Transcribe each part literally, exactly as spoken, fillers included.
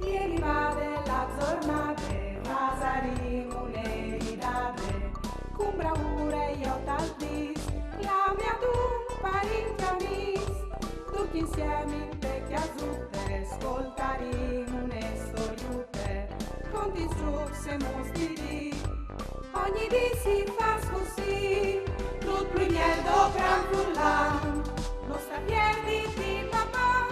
E rivade la zornade, fasarìn une ridade, cun braure jo tal dis, clame adun parint e amis, ducj insiemi inte cjasute, scoltarìn une storiute, conti, strucs e mustiris. Ogni dì si fâs cussì, dut plui biel dopran furlan. No sta pierditi, Maman,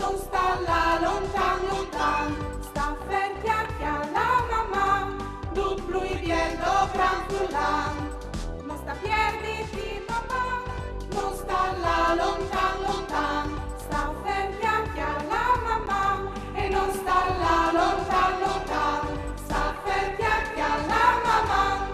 no sta lâ lontan, lontan. Sta fer cjale, cjale Maman, dut plui biel dopran furlan. No sta pierditi, Maman, no sta lâ lontan, lontan. Sta fer cjale, cjale Maman, e no sta lâ lontan, lontan. Sta fer cjale, cjale Maman.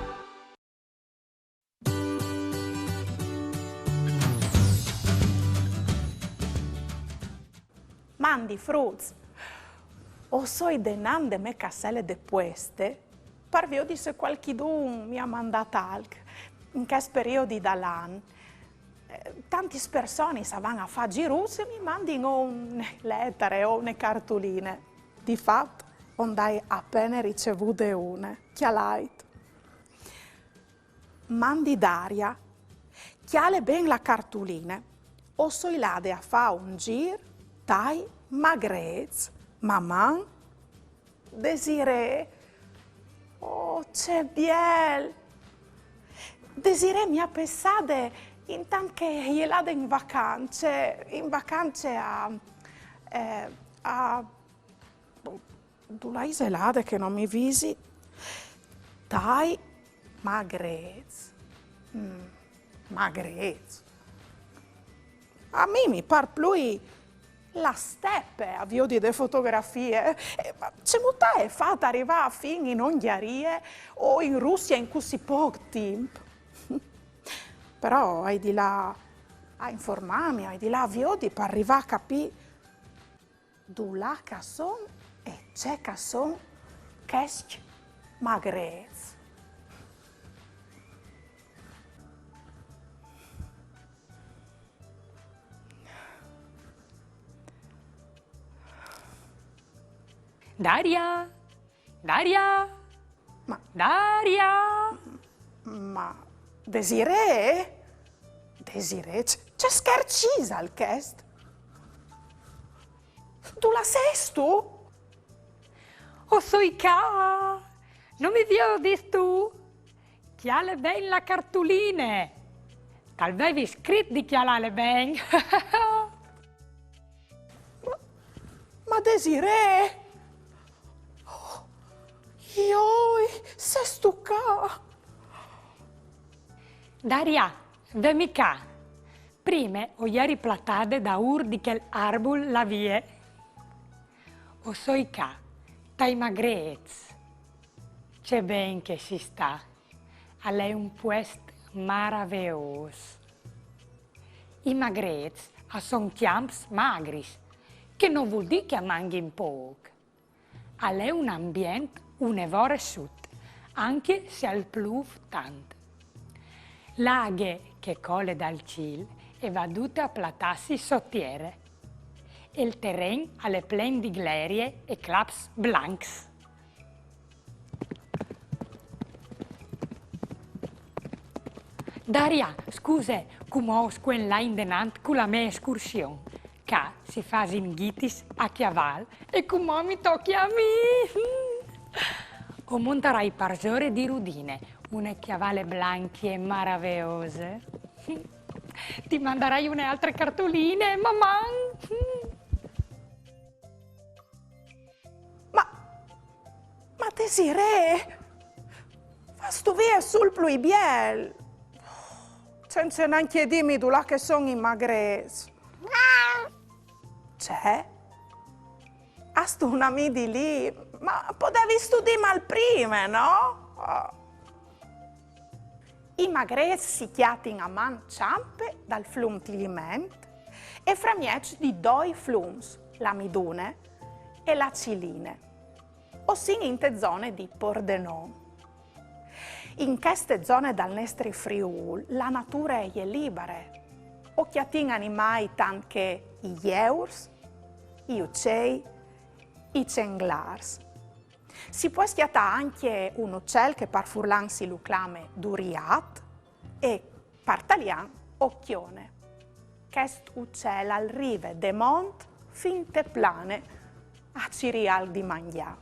Mandi fruts! O soi denant de mê cassele de pueste par viodi se cualchidun mi à mandât alc in chest periodi dal an. Eh, tantis personis a van a fâ zirus e mi mandin o une letare o une cartuline. Di fat, o 'nd ai a pene ricevude une. Cjalait. Mandi Daria, cjale ben la cartuline. O soi lade a fâ un zîr tai magrets, Maman, Desirée. Oh, ce biel! Desirée mi à pensade intant che e je lade in vacance, in vacance a, eh, a Dulà ise lade che no mi visi? Tai magrets. Mm, magrets. A mi mi pâr plui la stepe a viodi de fotografie. Eh, ma cemût aie fat a rivâ fin in Ongjarie o in Russie in cussì pôc timp? Però o ai di lâ a informâmi, o ai di lâ a viodi par rivâ a capî dulà che a son e ce che a son chescj magrets. Daria! Daria! Ma Daria! Ma Desirée? Desirée, ce, ce scherç isal chest? Dulà sêstu? O soi ca! No mi viodistu? Cjale ben la cartuline! Tal vevi scrit di cjalâle ben! Ma, ma Desirée! Oh, joi, sêstu ca! Daria, vemi ca! Prime o jeri platade daûr di chel arbul là vie. O soi ca, tai magrets. Ce ben che si sta. Al è un puest maraveôs. I magrets a son cjamps magris, che no vûl dî che a mangjin pôc. Al è un ambient une vore sut, ancje se al plûf tant. La aghe che e cole dal cîl e va dute a platâsi sot tiere. E il teren al è plen di glerie e claps blancs. Daria, scuse, cumò o scuen lâ indenant cu la mê escursion. Ca si fasin ghitis a cjaval e cumò mi tocje a mi. O montarai parsore di Rudine, une cjavale blancje e maraveose. Ti mandarai une altre cartuline, Maman! Ma, ma Desirée, fâstu vie sul plui biel, cence nancje dîmi dulà che a son i magrets. Ce? Âstu un amì di li? Ma podevistu dîmal prime, no? Oh. I magrets si cjatin a man çampe dal flum Tiliment e framieç di doi flums, la Midune e la Ciline. O sin inte zone di Pordenon. In cheste zone dal nestri Friûl la nature e je libare. O cjatìn animâi tant che i jeurs, i ucei, i cenglars. Si pues cjatâ ancje un ucel che par furlan si lu clame duriat e par talian occhione. Chest ucel al rive de mont fin te plane a cirî alc di mangjâ.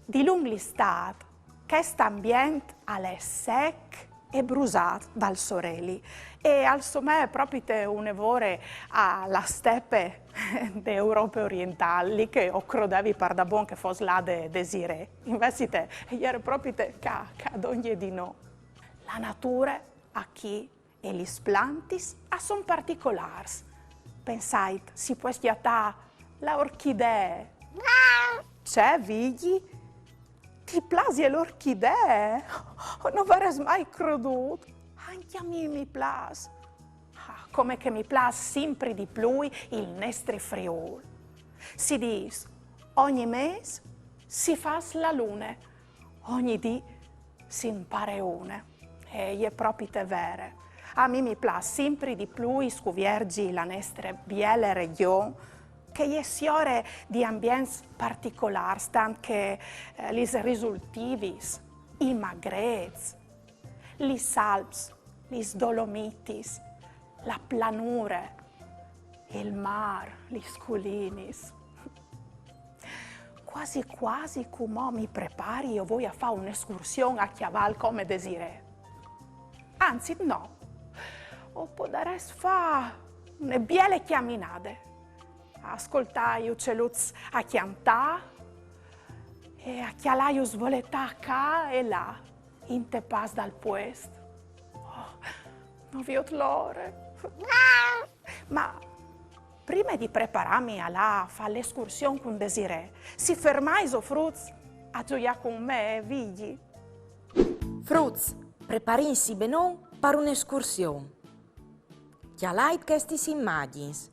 Dilunc l'Istât, chest ambient al è sec e brusât dal soreli e al somee propite une vore a la stepe de Europe orientâl, li che o crodevi pardabon che e fos là de Desirée. Invezit e jere propite ca, ca dongje di nô. La nature achì e lis plantis a son particolârs. Pensait, si pues cjatâ la orchidee. Ce, Vigji? Ti plasie la orchidee? No varès mai crodût. Ancje a mi mi plâs. Ah, come che mi plâs simpri di plui il nestri Friûl. Si dîs, ogni mês si fâs la lune, ogni dì si 'mpare une. E je propite vere. A mi mi plâs simpri di plui scuvierzi la nestre biele regjon, che e je siore di ambients particolârs, tant che, eh, lis risultivis, i magrets, lis alps, lis dolomitis, la planure, il mâr, lis culinis. Cuasi cuasi cumò mi prepari e o voi a fâ une escursion a cjaval come Desirée. Anzit no, o podarès fâ une biele cjaminade, a scoltâ i uceluts a cjantâ e a cjalâju svoletâ ca e là, inte pas dal puest. Oh, no viôt la ore. Ma prime di preparâmi a lâ a fâ la escursion cun Desirée, si fermaiso fruts a zuiâ cun me, Vigji? Fruts, preparìnsi benon par une escursion. Cjalait chestis imagjins.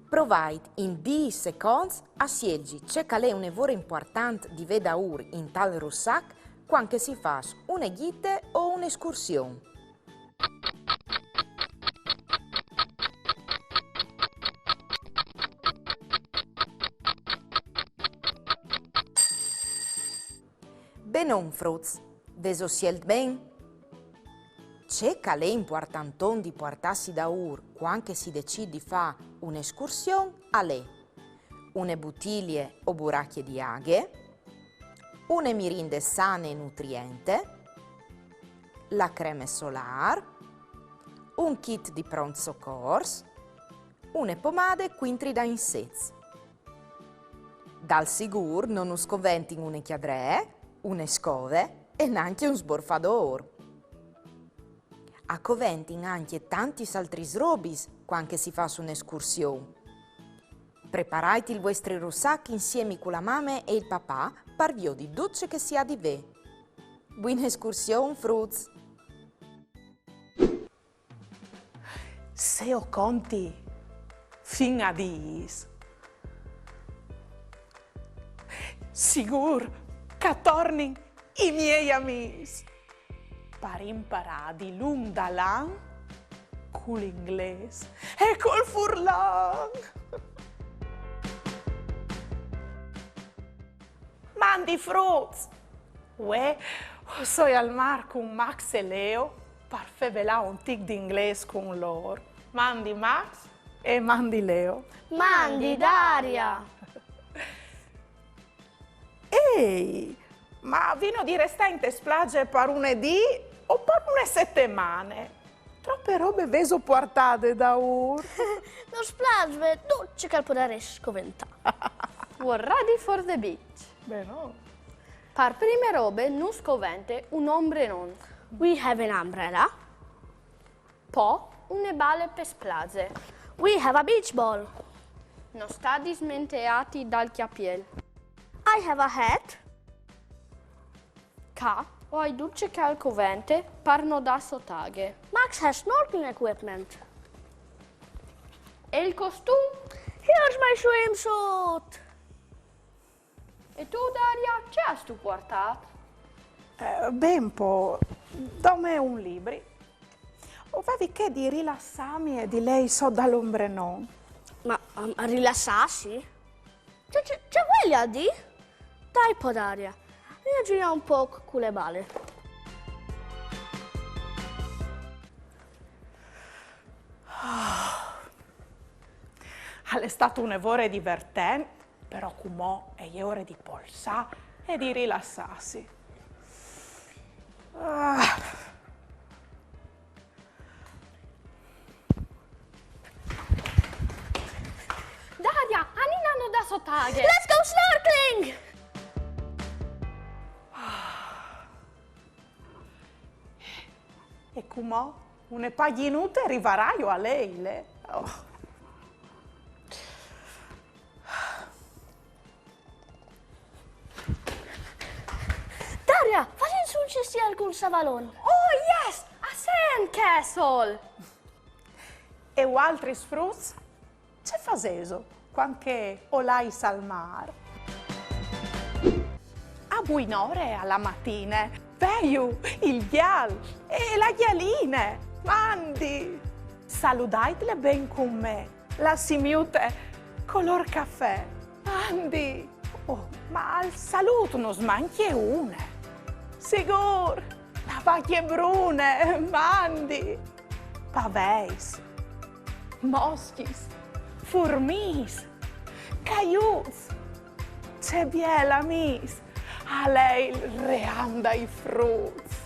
Provait in dîs seconts a sielzi ce che al è une vore impuartant di vê daûr intal russac cuant che si fâs une gjite o une escursion. Benon, fruts, vêso sielt ben? Ce che al è impuartanton di puartâsi daûr cuant che si decît di fâ une escursion al è une butilie o buracje di aghe, une mirinde sane e nutriente, la creme solâr, un kit di pronts socors, une pomade cuintri da insets. Dal sigûr no nus coventin une cjadree, une scove e nancje un sborfadôr. A coventin ancje tantis altris robis cuant che si fâs une escursion. Preparait il vuestri russac insiemi cu la mame e il papà par viodi dut ce che si à di vê. Buine escursion, fruts! Se o conti fin a dîs, sigûr che a tornin i miei amîs par imparâ dilunc dal an cul inglês e cul furlan. Mandi fruts! Vuê o soi al mâr cun Max e Leo par fevelâ un tic di inglês cun lôr. Mandi Max e mandi Leo. Mandi Daria! Ehi, ma vino di restâ inte splaze par une dì o par une setemane? Trope robe vêso puartade daûr? Nus plâs vê dut ce che al podarès coventâ. We're ready for the beach. Benon. Par prime robe nus covente un ombrenon. We have an umbrella. Po une bale pe splaze. We have a beach ball. No sta dismenteâti dal cjapiel. I have a hat. Ca o ai dut ce che al covente par nodâ sot aghe. Max has snorkeling equipment. E il costum? Here's my swimsuit. E tu, Daria, ce âstu puartât? Eh, ben po, dome un libri. O vevi chê di rilassâmi e di lei sot dal ombrenon. Ma, um, rilassâsi? Ce, ce, ce vuei Adì, dai po, Daria, vin a zuià un pôc cu le bale. Al è stât une vore divertent, però cumò e je ore di polsâ e di rilassâsi. Ah. Daria, anìn a nodâ sot aghe! Let's go snorkeling! E cumò une paghinute e rivarai a Leile. Oh. Daria, fasìn sù un cestiel cul savalon. Oh, yes! A Sandcastle! E vualtris fruts? Ce fasêso cuant che o lais al mâr? A buinore a la matine, vêju il gjal e la gjaline. Mandi! Saludaitle ben cun me, la simiute colôr cafè. Mandi! Oh, ma al salût nus mancje une. Sigûr, la vacje brune, mandi! Paveis, moschis, furmiis, caiuts. Ce biei amîs, al è il ream dai fruts.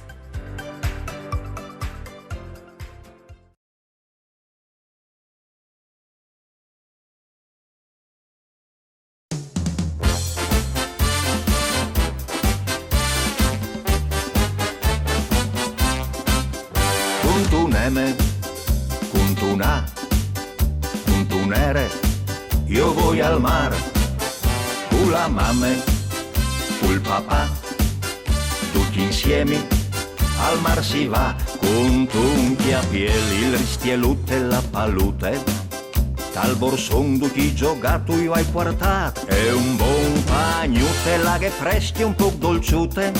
Cuntune, cuntune, cuntunere, jo o voi al mâr, cu la mame, cul papà, ducj insiemi al mâr si va, cuntun cjapiel, il ristielut e la palute, tal borson ducj i zogatui jo ai puartât, e un bon pagnut e la aghe frescje, un pôc dolçute,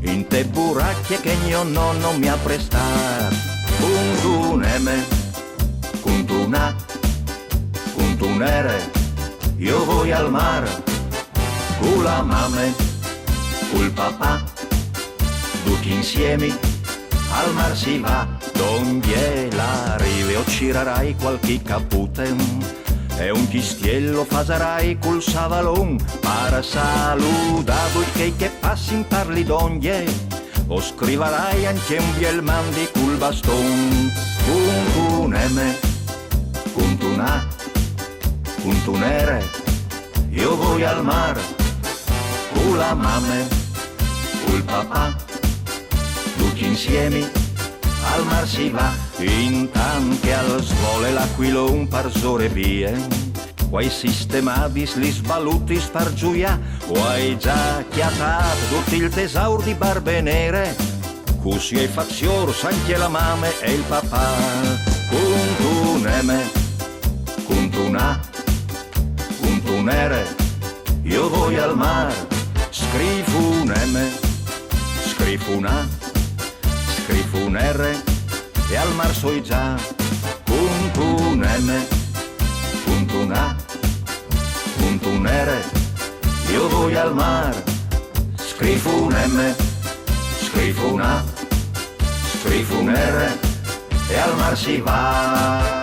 inte buracje che gno nono mi à prestât. Cuntune, cuntune, cuntunere, jo o voi al mâr, cu la mame, cul papà, ducj insiemi al mâr si va, dongje la rive o cirarai cualchi capute, e un cestiel o fasarai cul savalon, par saludâ ducj chei che a passin par li dongje, o scrivarai ancje un biel mandi cul baston. Cuntune, cuntune, cuntunere, jo o voi al mâr, cu la mame, cul papà, ducj insiemi al mâr si va, intant che al svole l'acuilon parsore vie, o ai sistemadis lis balutis par zuiâ, o ai za cjatât dut il tesaur di Barbe Nere, cussì o ai fat siôrs ancje la mame e il papà. Cuntune, cuntune, cuntunere, jo o voi al mâr, scrifune, scrifune, scrifunere, e al mâr o soi za. Cuntune, cuntune, cuntunere, jo o voi al mâr, scrifune, scrifune, scrifunere, e al mâr si va.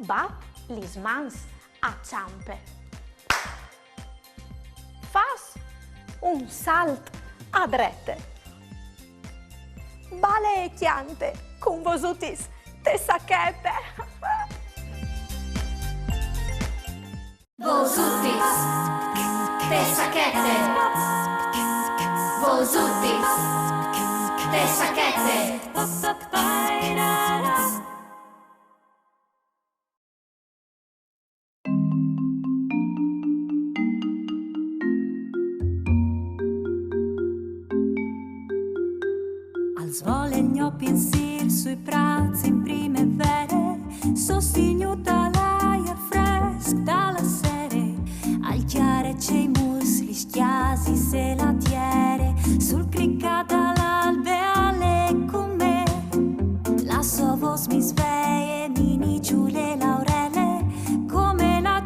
Bat lis mans a çampe. Fâs un salt a drete. Bale e cjante cun vosutis te sachete. Vosutis te sachete. Vosutis te sachete. Al svole il gno pinsîr sui prâts in primevere, sostignût dal aiar fresc da la sere, al cjare cei mûrs, lis cjasis e la tiere, sul cricâ da l'albe al è cun me. La sô vôs mi sveie, mi niçule la aurele, come la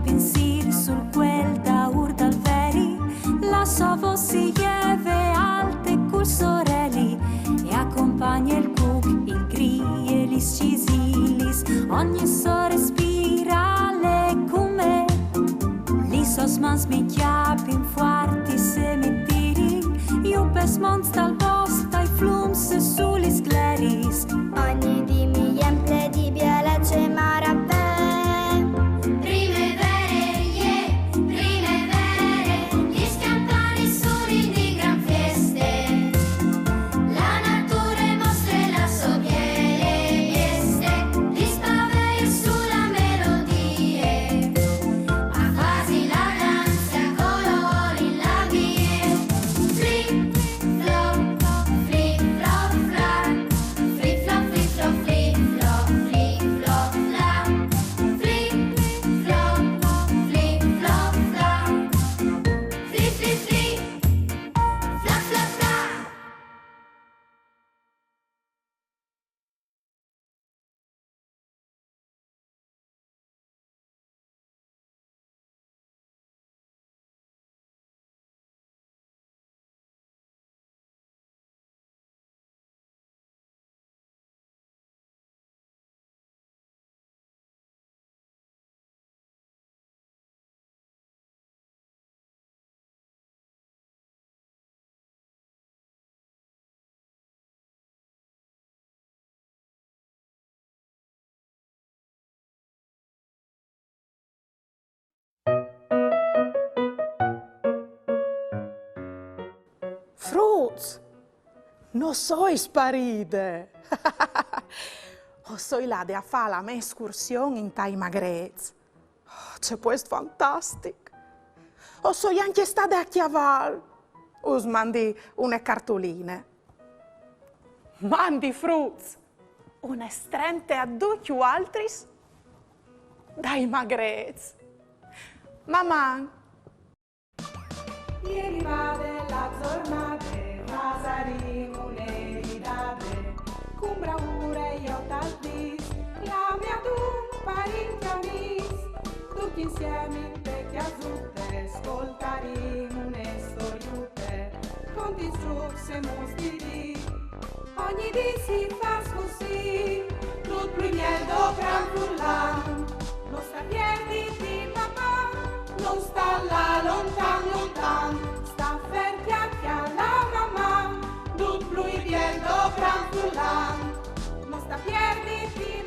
Pensir sul quel daur dal veri, la sua vos si jeve alte cul soreli e accompagna il cuc, il gri e lis cisilis, ogni so respirale come li sos mans mi chiapin fuarti se mi tirin, io pes monts dal bosc, dai flums e su lis gleris. Ogni dì mi jemple di bielece maravè. Primevere, ie, primevere, lis campanis sunin di gran fieste. La nature mostre la so biele vieste, lis paveis su la melodie. A fasi la danze, a colo olin la vie. Flip, flop, flip, flop, flap. Flip, flop, flip, flop, flip, flop, flap. Flip, flop, flip, flop, flap. Flip, flip, flip. Flap, flap, flap. Fruts! No soi sparide! O soi lade a fâ la mê escursion intai magrets. Oh, ce puest fantastic! O soi ancje stade a cjaval! Us mandi une cartuline. Mandi fruts! Une strente a ducj voaltris dai magrets. Maman! E rivade la zornade, fasarìn une ridade, cun braure jo tal dîs, clamìn adun parint e amîs, ducj insiemi inte cjasute, scoltarìn une storiute, conti, zûcs e mostidis. Ogni dì si fâs cussì, dut plui biel dopran furlan. No sta pierditi, Maman, no sta lâ lontan, lontan. Sta fer, cjacjale, Maman, dut plui biel dopran furlan. No sta pierditi,